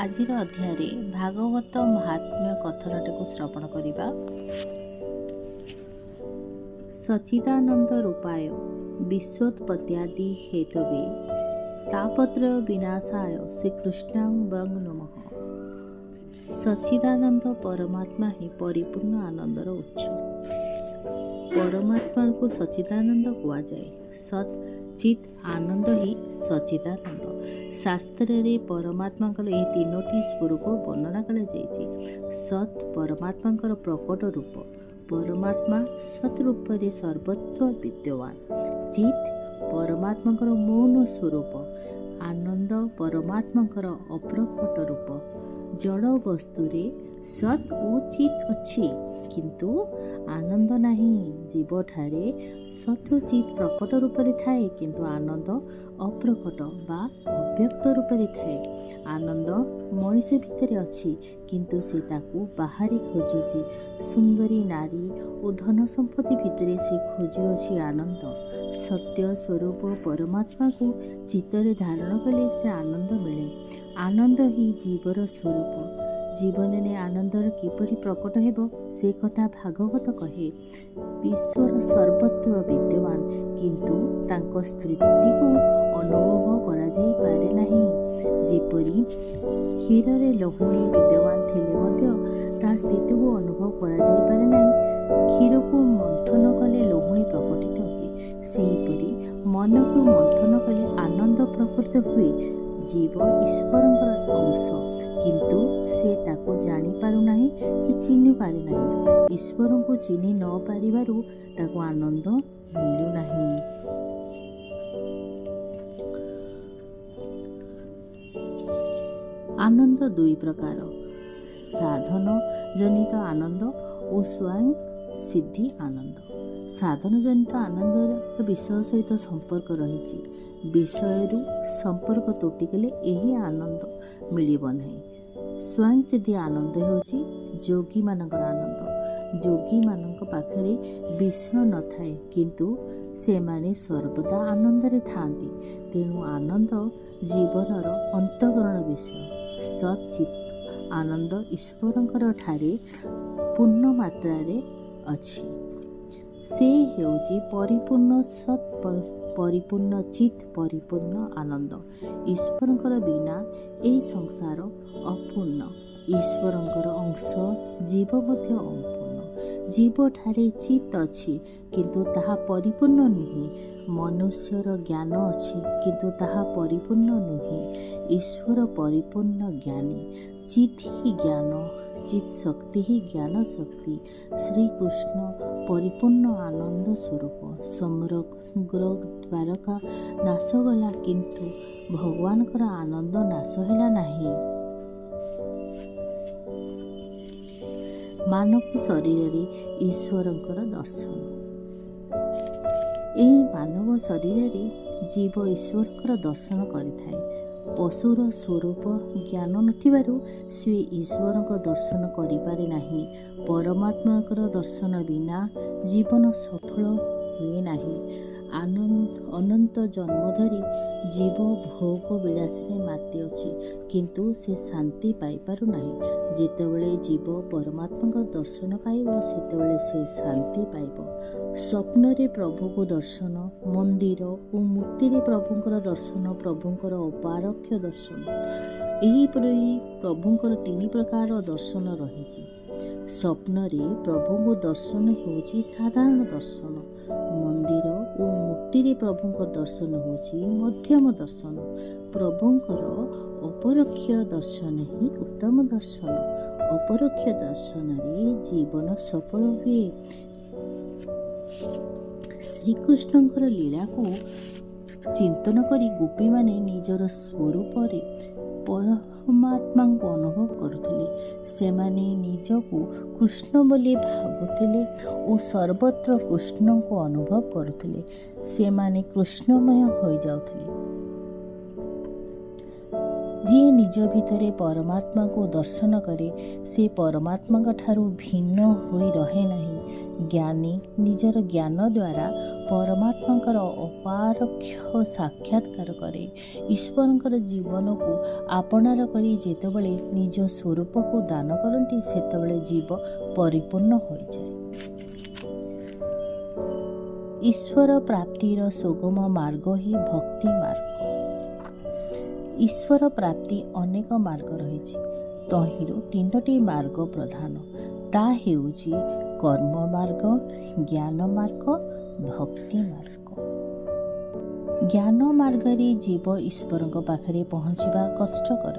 ଆଜିର ଅଧ୍ୟାୟରେ ଭାଗବତ ମାହାତ୍ମ୍ୟ କଥନଟିକୁ ଶ୍ରବଣ କରିବା। ସଚ୍ଚିଦାନନ୍ଦ ରୂପାୟ ବିଶ୍ୱୋତ୍ପତ୍ତ୍ୟାଦି ହେତବେ ତାପତ୍ରୟ ବିନାଶାୟ ଶ୍ରୀକୃଷ୍ଣାୟ ବଂ ନମଃ। ସଚ୍ଚିଦାନନ୍ଦ ପରମାତ୍ମା ହିଁ ପରିପୂର୍ଣ୍ଣ ଆନନ୍ଦର ଉତ୍ସ। ପରମାତ୍ମାଙ୍କୁ ସଚ୍ଚିଦାନନ୍ଦ କୁହାଯାଏ। ସତ୍ ଚିତ୍ ଆନନ୍ଦ ହିଁ ସଚ୍ଚିଦାନନ୍ଦ। ଶାସ୍ତ୍ରରେ ପରମାତ୍ମାଙ୍କର ଏହି ତିନୋଟି ସ୍ୱରୂପ ବର୍ଣ୍ଣନା କରାଯାଇଛି। ସତ୍ ପରମାତ୍ମାଙ୍କର ପ୍ରକଟ ରୂପ। ପରମାତ୍ମା ସତ୍ ରୂପରେ ସର୍ବତ୍ର ବିଦ୍ୟମାନ। ଚିତ୍ ପରମାତ୍ମାଙ୍କର ମୌନ ସ୍ୱରୂପ। ଆନନ୍ଦ ପରମାତ୍ମାଙ୍କର ଅପ୍ରକଟ ରୂପ। ଜଡ଼ ବସ୍ତୁରେ ସତ୍ ଓ ଚିତ୍ ଅଛି, କିନ୍ତୁ ଆନନ୍ଦ ନାହିଁ। ଜୀବଠାରେ ସତ୍ ଓ ଚିତ୍ ପ୍ରକଟ ରୂପରେ ଥାଏ, କିନ୍ତୁ ଆନନ୍ଦ ଅପ୍ରକଟ ବା ଅବ୍ୟକ୍ତ ରୂପରେ ଥାଏ। ଆନନ୍ଦ ମଣିଷ ଭିତରେ ଅଛି, କିନ୍ତୁ ସେ ତାକୁ ବାହାରେ ଖୋଜୁଛି। ସୁନ୍ଦରୀ ନାରୀ ଓ ଧନ ସମ୍ପତ୍ତି ଭିତରେ ସେ ଖୋଜୁଅଛି ଆନନ୍ଦ। ସତ୍ୟ ସ୍ୱରୂପ ପରମାତ୍ମାକୁ ଚିତ୍ତରେ ଧାରଣ କଲେ ସେ ଆନନ୍ଦ ମିଳେ। ଆନନ୍ଦ ହିଁ ଜୀବର ସ୍ୱରୂପ। ଜୀବନରେ ଆନନ୍ଦର କିପରି ପ୍ରକଟ ହେବ, ସେ କଥା ଭାଗବତ କହେ। ବିଶ୍ୱର ସର୍ବତ୍ର ବିଦ୍ୟମାନ, କିନ୍ତୁ ତାଙ୍କ ସ୍ଥିତିକୁ ଅନୁଭବ କରାଯାଇପାରେ ନାହିଁ। ଯେପରି କ୍ଷୀରରେ ଲହୁଣୀ ବିଦ୍ୟମାନ ଥିଲେ ମଧ୍ୟ ତାହା ସ୍ଥିତିକୁ ଅନୁଭବ କରାଯାଇପାରେ ନାହିଁ। କ୍ଷୀରକୁ ମନ୍ଥନ କଲେ ଲହୁଣୀ ପ୍ରକଟିତ ହୁଏ, ସେହିପରି ମନକୁ ମନ୍ଥନ କଲେ ଆନନ୍ଦ ପ୍ରକଟିତ ହୁଏ। ଜୀବ ଈଶ୍ୱରଙ୍କର ଅଂଶ, କିନ୍ତୁ ସେ ତାକୁ ଜାଣିପାରୁନାହିଁ କି ଚିହ୍ନି ପାରୁନାହିଁ। ଈଶ୍ୱରଙ୍କୁ ଚିହ୍ନି ନ ପାରିବାରୁ ତାକୁ ଆନନ୍ଦ ମିଳୁନାହିଁ। ଆନନ୍ଦ ଦୁଇ ପ୍ରକାର, ସାଧନ ଜନିତ ଆନନ୍ଦ ଓ ସ୍ୱୟଂ ସିଦ୍ଧି ଆନନ୍ଦ। ସାଧନ ଜନିତ ଆନନ୍ଦର ବିଷୟ ସହିତ ସମ୍ପର୍କ ରହିଛି। ବିଷୟରୁ ସମ୍ପର୍କ ତୁଟିଗଲେ ଏହି ଆନନ୍ଦ ମିଳିବ ନାହିଁ। ସ୍ୱୟଂ ସିଦ୍ଧି ଆନନ୍ଦ ହେଉଛି ଯୋଗୀମାନଙ୍କର ଆନନ୍ଦ। ଯୋଗୀମାନଙ୍କ ପାଖରେ ବିଷୟ ନଥାଏ, କିନ୍ତୁ ସେମାନେ ସର୍ବଦା ଆନନ୍ଦରେ ଥାଆନ୍ତି। ତେଣୁ ଆନନ୍ଦ ଜୀବନର ଅନ୍ତଃକରଣ ବିଷୟ। ସତ୍ ଚିତ୍ ଆନନ୍ଦ ଈଶ୍ୱରଙ୍କର ଠାରେ ପୂର୍ଣ୍ଣ ମାତ୍ରାରେ ଅଛି। ସେ ହେଉଛି ପରିପୂର୍ଣ୍ଣ ସତ୍, ପରିପୂର୍ଣ୍ଣ ଚିତ୍, ପରିପୂର୍ଣ୍ଣ ଆନନ୍ଦ। ଈଶ୍ୱରଙ୍କର ବିନା ଏହି ସଂସାର ଅପୂର୍ଣ୍ଣ। ଈଶ୍ୱରଙ୍କର ଅଂଶ ଜୀବ ମଧ୍ୟ ଅପୂର୍ଣ୍ଣ। ଜୀବଠାରେ ଚିତ୍ ଅଛି, କିନ୍ତୁ ତାହା ପରିପୂର୍ଣ୍ଣ ନୁହେଁ। ମନୁଷ୍ୟର ଜ୍ଞାନ ଅଛି, କିନ୍ତୁ ତାହା ପରିପୂର୍ଣ୍ଣ ନୁହେଁ। ଈଶ୍ୱର ପରିପୂର୍ଣ୍ଣ ଜ୍ଞାନୀ। ଚିତ୍ ହିଁ ଜ୍ଞାନ, ଚିତ୍ ଶକ୍ତି ହିଁ ଜ୍ଞାନ ଶକ୍ତି। ଶ୍ରୀକୃଷ୍ଣ ପରିପୂର୍ଣ୍ଣ ଆନନ୍ଦ ସ୍ୱରୂପ। ସମଗ୍ର ଦ୍ୱାରକା ନାଶ ଗଲା, କିନ୍ତୁ ଭଗବାନଙ୍କର ଆନନ୍ଦ ନାଶ ହେଲା ନାହିଁ। ମାନବ ଶରୀରରେ ଈଶ୍ୱରଙ୍କର ଦର୍ଶନ। ଏହି ମାନବ ଶରୀରରେ ଜୀବ ଈଶ୍ୱରଙ୍କର ଦର୍ଶନ କରିଥାଏ। ପଶୁର ସ୍ୱରୂପ ଜ୍ଞାନ ନଥିବାରୁ ସେ ଈଶ୍ୱରଙ୍କ ଦର୍ଶନ କରିପାରେ ନାହିଁ। ପରମାତ୍ମାଙ୍କର ଦର୍ଶନ ବିନା ଜୀବନ ସଫଳ ହୁଏ ନାହିଁ। ଅନନ୍ତ ଜନ୍ମ ଧରି ଜୀବ ଭୋଗ ବିଳାସରେ ମାତିଅଛି, କିନ୍ତୁ ସେ ଶାନ୍ତି ପାଇପାରୁନାହିଁ। ଯେତେବେଳେ ଜୀବ ପରମାତ୍ମାଙ୍କ ଦର୍ଶନ ପାଇବ, ସେତେବେଳେ ସେ ଶାନ୍ତି ପାଇବ। ସ୍ୱପ୍ନରେ ପ୍ରଭୁକୁ ଦର୍ଶନ, ମନ୍ଦିର ଓ ମୂର୍ତ୍ତିରେ ପ୍ରଭୁଙ୍କର ଦର୍ଶନ, ପ୍ରଭୁଙ୍କର ଅପାରକ୍ଷ ଦର୍ଶନ, ଏହିପରି ପ୍ରଭୁଙ୍କର ତିନି ପ୍ରକାର ଦର୍ଶନ ରହିଛି। ସ୍ୱପ୍ନରେ ପ୍ରଭୁଙ୍କୁ ଦର୍ଶନ ହେଉଛି ସାଧାରଣ ଦର୍ଶନ। ମନ୍ଦିର ଓ ମୂର୍ତ୍ତିରେ ପ୍ରଭୁଙ୍କ ଦର୍ଶନ ହେଉଛି ମଧ୍ୟମ ଦର୍ଶନ। ପ୍ରଭୁଙ୍କର ଅପରୋକ୍ଷ ଦର୍ଶନ ହିଁ ଉତ୍ତମ ଦର୍ଶନ। ଅପରୋକ୍ଷ ଦର୍ଶନରେ ଜୀବନ ସଫଳ ହୁଏ। ଶ୍ରୀକୃଷ୍ଣଙ୍କର ଲୀଳାକୁ ଚିନ୍ତନ କରି ଗୋପୀମାନେ ନିଜର ସ୍ୱରୂପରେ ପରମାତ୍ମାଙ୍କୁ ଅନୁଭବ କରୁଥିଲେ। ସେମାନେ ନିଜକୁ କୃଷ୍ଣ ବୋଲି ଭାବୁଥିଲେ ଓ ସର୍ବତ୍ର କୃଷ୍ଣଙ୍କୁ ଅନୁଭବ କରୁଥିଲେ। ସେମାନେ କୃଷ୍ଣମୟ ହୋଇଯାଉଥିଲେ। ଯିଏ ନିଜ ଭିତରେ ପରମାତ୍ମାକୁ ଦର୍ଶନ କରେ, ସେ ପରମାତ୍ମାଙ୍କ ଠାରୁ ଭିନ୍ନ ହୋଇ ରହେ ନାହିଁ। ଜ୍ଞାନୀ ନିଜର ଜ୍ଞାନ ଦ୍ୱାରା ପରମାତ୍ମାଙ୍କର ଅପରୋକ୍ଷ ସାକ୍ଷାତକାର କରେ। ଈଶ୍ୱରଙ୍କର ଜୀବନକୁ ଆପଣାର କରି ଯେତେବେଳେ ନିଜ ସ୍ୱରୂପକୁ ଦାନ କରନ୍ତି, ସେତେବେଳେ ଜୀବ ପରିପୂର୍ଣ୍ଣ ହୋଇଯାଏ। ଈଶ୍ୱର ପ୍ରାପ୍ତିର ସୁଗମ ମାର୍ଗ ହିଁ ଭକ୍ତି ମାର୍ଗ। ଈଶ୍ୱର ପ୍ରାପ୍ତି ଅନେକ ମାର୍ଗ ରହିଛି। ତହିଁରୁ ତିନୋଟି ମାର୍ଗ ପ୍ରଧାନ। ତା ହେଉଛି କର୍ମ ମାର୍ଗ, ଜ୍ଞାନ ମାର୍ଗ, ଭକ୍ତି ମାର୍ଗ। ଜ୍ଞାନ ମାର୍ଗରେ ଜୀବ ଈଶ୍ୱରଙ୍କ ପାଖରେ ପହଞ୍ଚିବା କଷ୍ଟକର।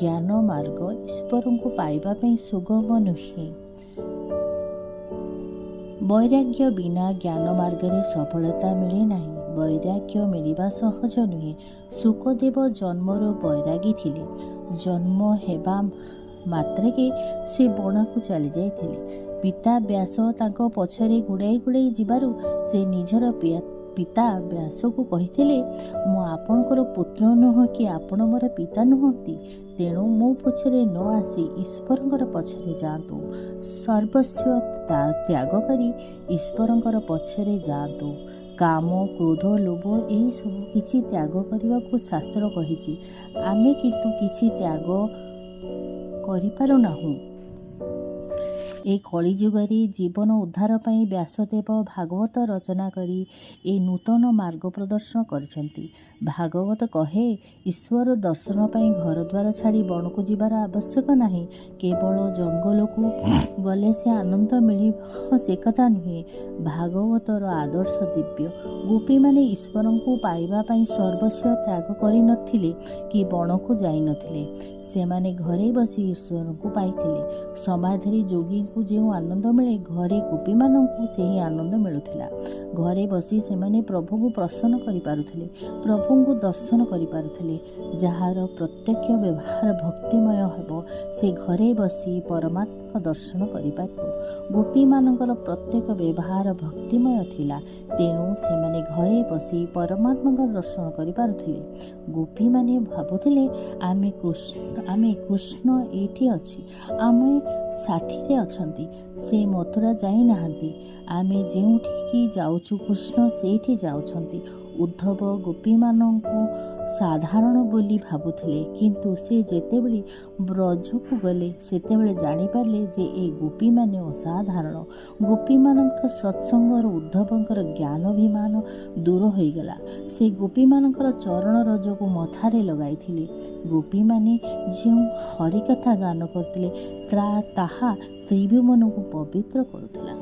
ଜ୍ଞାନ ମାର୍ଗ ଈଶ୍ୱରଙ୍କୁ ପାଇବା ପାଇଁ ସୁଗମ ନୁହେଁ। ବୈରାଗ୍ୟ ବିନା ଜ୍ଞାନ ମାର୍ଗରେ ସଫଳତା ମିଳେ ନାହିଁ। ବୈରାଗ୍ୟ ମିଳିବା ସହଜ ନୁହେଁ। ଶୁକଦେବ ଜନ୍ମରୁ ବୈରାଗୀ ଥିଲେ। ଜନ୍ମ ହେବା ମାତ୍ରକେ ସେ ବଣକୁ ଚାଲିଯାଇଥିଲେ। ପିତା ବ୍ୟାସ ତାଙ୍କ ପଛରେ ଗୁଡ଼ାଇ ଗୁଡ଼ାଇ ଯିବାରୁ ସେ ନିଜର ପିତା ବ୍ୟାସକୁ କହିଥିଲେ, ମୁଁ ଆପଣଙ୍କର ପୁତ୍ର ନୁହଁ କି ଆପଣ ମୋର ପିତା ନୁହନ୍ତି। ତେଣୁ ମୋ ପଛରେ ନ ଆସି ଈଶ୍ୱରଙ୍କର ପଛରେ ଯାଆନ୍ତୁ। ସର୍ବସ୍ୱ ତ୍ୟାଗ କରି ଈଶ୍ୱରଙ୍କର ପଛରେ ଯାଆନ୍ତୁ। କାମ, କ୍ରୋଧ, ଲୋଭ ଏହିସବୁ କିଛି ତ୍ୟାଗ କରିବାକୁ ଶାସ୍ତ୍ର କହିଛି। ଆମେ କିନ୍ତୁ କିଛି ତ୍ୟାଗ କରିପାରୁନାହୁଁ। ଏ କଳିଯୁଗରେ ଜୀବନ ଉଦ୍ଧାର ପାଇଁ ବ୍ୟାସଦେବ ଭାଗବତ ରଚନା କରି ଏ ନୂତନ ମାର୍ଗ ପ୍ରଦର୍ଶନ କରିଛନ୍ତି। ଭାଗବତ କହେ, ଈଶ୍ୱର ଦର୍ଶନ ପାଇଁ ଘରଦ୍ୱାର ଛାଡ଼ି ବଣକୁ ଯିବାର ଆବଶ୍ୟକ ନାହିଁ। କେବଳ ଜଙ୍ଗଲକୁ ଗଲେ ସେ ଆନନ୍ଦ ମିଳିବ ସେ କଥା ନୁହେଁ। ଭାଗବତର ଆଦର୍ଶ ଦିବ୍ୟ। ଗୋପୀମାନେ ଈଶ୍ୱରଙ୍କୁ ପାଇବା ପାଇଁ ସର୍ବସ୍ୱ ତ୍ୟାଗ କରିନଥିଲେ କି ବଣକୁ ଯାଇନଥିଲେ। ସେମାନେ ଘରେ ବସି ଈଶ୍ୱରଙ୍କୁ ପାଇଥିଲେ। ସମାଧିରେ ଯୋଗୀଙ୍କୁ ଯେଉଁ ଆନନ୍ଦ ମିଳେ, ଘରେ ଗୋପୀମାନଙ୍କୁ ସେହି ଆନନ୍ଦ ମିଳୁଥିଲା। ଘରେ ବସି ସେମାନେ ପ୍ରଭୁଙ୍କୁ ପ୍ରସନ୍ନ କରିପାରୁଥିଲେ, ପ୍ରଭୁଙ୍କୁ ଦର୍ଶନ କରିପାରୁଥିଲେ। ଯାହାର ପ୍ରତ୍ୟକ୍ଷ ବ୍ୟବହାର ଭକ୍ତିମୟ ହେବ, ସେ ଘରେ ବସି ପରମାତ୍ମାଙ୍କ ଦର୍ଶନ କରିପାରିବ। ଗୋପୀମାନଙ୍କର ପ୍ରତ୍ୟେକ ବ୍ୟବହାର ଭକ୍ତିମୟ ଥିଲା, ତେଣୁ ସେମାନେ ଘରେ ବସି ପରମାତ୍ମାଙ୍କ ଦର୍ଶନ କରିପାରୁଥିଲେ। ଗୋପୀମାନେ ଭାବୁଥିଲେ, ଆମେ କୃଷ୍ଣ ଏଇଠି ଅଛି, ଆମେ ସାଥିରେ ଅଛନ୍ତି, ସେ ମଥୁରା ଯାଇନାହାନ୍ତି। ଆମେ ଯେଉଁଠିକି ଯାଉଛୁ କୃଷ୍ଣ ସେଇଠି ଯାଉଛନ୍ତି। ଉଦ୍ଧବ ଗୋପୀମାନଙ୍କୁ ସାଧାରଣ ବୋଲି ଭାବୁଥିଲେ, କିନ୍ତୁ ସେ ଯେତେବେଳେ ବ୍ରଜକୁ ଗଲେ ସେତେବେଳେ ଜାଣିପାରିଲେ ଯେ ଏ ଗୋପୀମାନେ ଅସାଧାରଣ। ଗୋପୀମାନଙ୍କର ସତ୍ସଙ୍ଗରୁ ଉଦ୍ଧବଙ୍କର ଜ୍ଞାନାଭିମାନ ଦୂର ହୋଇଗଲା। ସେ ଗୋପୀମାନଙ୍କର ଚରଣ ରଜକୁ ମଥାରେ ଲଗାଇଥିଲେ। ଗୋପୀମାନେ ଯେଉଁ ହରିକଥା ଗାନ କରୁଥିଲେ ତାହା ତ୍ରିଭୁବନକୁ ପବିତ୍ର କରୁଥିଲା।